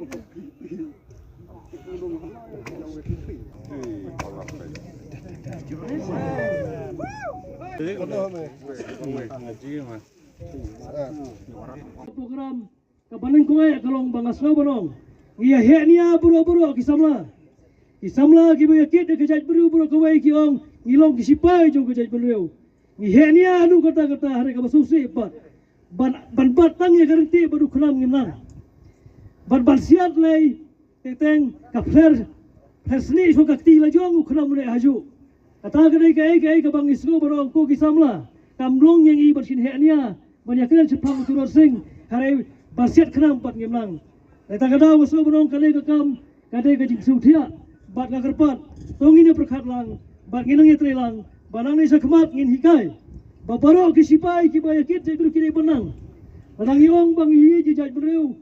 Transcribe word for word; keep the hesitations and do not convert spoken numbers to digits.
Program ka Baneng Kongeh ka long ba nga sngew ban ong, ngi ïa heh nia baroh baroh ki samla. Ki samla kiba ïa kit ïa ka jaitbynriew baroh kawei ki ong ngi long ki sipai jong ka jaitbynriew. Ngi heh nia haduh katta katta, hynrei kaba sngewsih pat ban, ban bat tang ïa ka ryntih bad u khnam ngim nang. Bad ban siat lei teng teng ka pher, pher snieh shuwa ka kti la jong u khnam u neh hajuh. Kata ka dei kaei kaei kaba ngi sngew ban ong ko ki samla, kam long ïa ngi ban shin heh nia ban ïa kren shaphang u Tirot Sing, hynrei ban siat khnam pat ngim nang. Lei ta ka daw nga sngew ban ong kane ka kam ka dei ka jingsngewthiah bad ka kyrpad. To ngin ïa pyrkhat lang bad ngin nang ïatrei lang ba nangne shakhmat ngin hikai ba baroh ki sipai kiba ïa kit jaitbynriew ki dei ban nang. Lada ngi ong ba ngi hi jaitbynriew,